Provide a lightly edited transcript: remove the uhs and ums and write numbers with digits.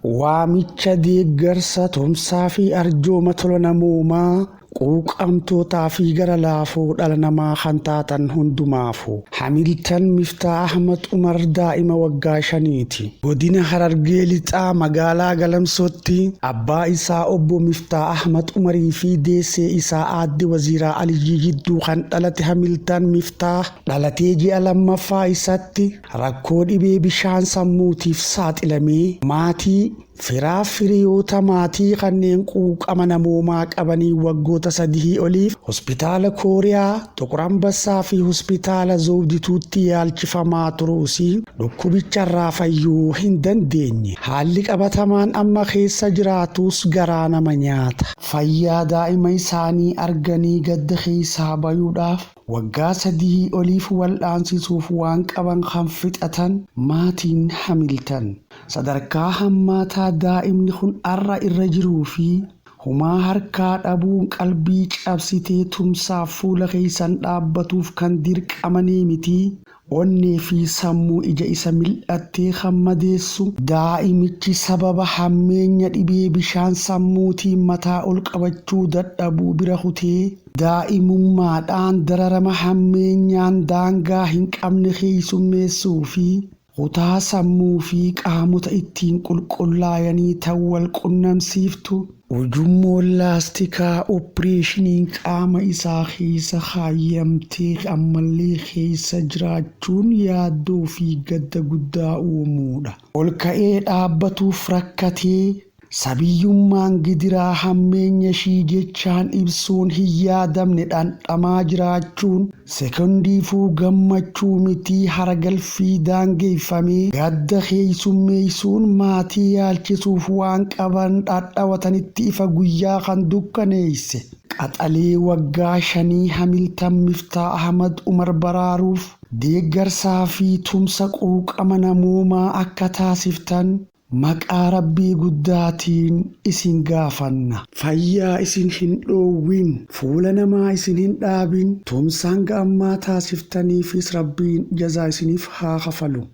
Waamicha deeggarsa tumsaa fi arjooma tola namoomaa quuqamtootaa fi gara laafoo dhala namaa kan taatan hundumaafu. Hamiltan Miftaa Ahmad Umar daa'ima waggaa 5ti. Godina Harargee Lixaa magaalaa Galamsootti abbaa isaa obbo Miftaa Ahmad Umarii fi deessee isaa aadde Waziiraa Aliyyii jidduu kan dhalate Hamiltan Miftaa dhalatee ji'a lammaffaa isatti rakkoo dhibee bishaan sammuutiif saaxilamee maatii firaaf hiriyoota maatii kanneen quuqama namoomaa qabanii waggoota 3 oliif hospitaala Kooriyaa, Xuqur Ambassaa fi hospitaala Zawdituutti yaalchifamaa turuus dhukkubicharraa fayyuu hin dandeenye. Haalli qabatamaan amma keessa jiraatus garaa nama nyaata. Fayyaa daa'ima isaanii arganii gadda keessaa bayuudhaaf waggaa 3 oliif wal'aansisuuf waan qaban kan fixatan maatiin Hamiltan. Sadarkaa hammaataa daa'imni kun har'a irra jiruu fi humaa harkaa dhabuun qalbii cabsitee tumsaaf fuula keessan dhaabbatuuf kan dirqamanii miti. Onnee fi sammuu ija isa mil'attee kan madeessu daa'imichi sababa hammeenya dhibee bishaan sammuutiin mataa ol qabachuu dadhabuu bira kutee daa'imummaadhaan dararama hammeenyaan daangaa hin qabne keessummeessuu fi kutaa sammuu fi qaamota ittiin qulqullaayanii tan wal qunnamsiiftu ujummoon laastikaa opereeshiniin qaama isaa keessa kaayyamtee ammallee keessa jiraachuun yaaddoo fi gadda guddaa uumuudha. Ol ka'ee dhaabbatuuf rakkatee sabiyyummaan gidiraa hammeenya ishii jechaan ibsuun hin yaadamne dhandhamaa jiraachuun sekondiifuu gammachuu mitii haragalfii daangeeffamee gadda keessummeessuun maatii yaalchisuuf waan qaban dhadhawatanitti ifa guyyaa kan dukkaneesse. Qaxalee waggaa 5 Hamiltan Miftaa Ahmad Umar baraaruuf deeggarsaa fi tumsa quuqama namoomaa akka taasiftan maqaa Rabbii guddaatiin isin gaafanna. Fayyaa isin hin dhoowwin, fuula namaa isin hin dhaabin, tumsa hanga ammaa taasiftaniifis Rabbiin jazaa isiniif haa kafalu.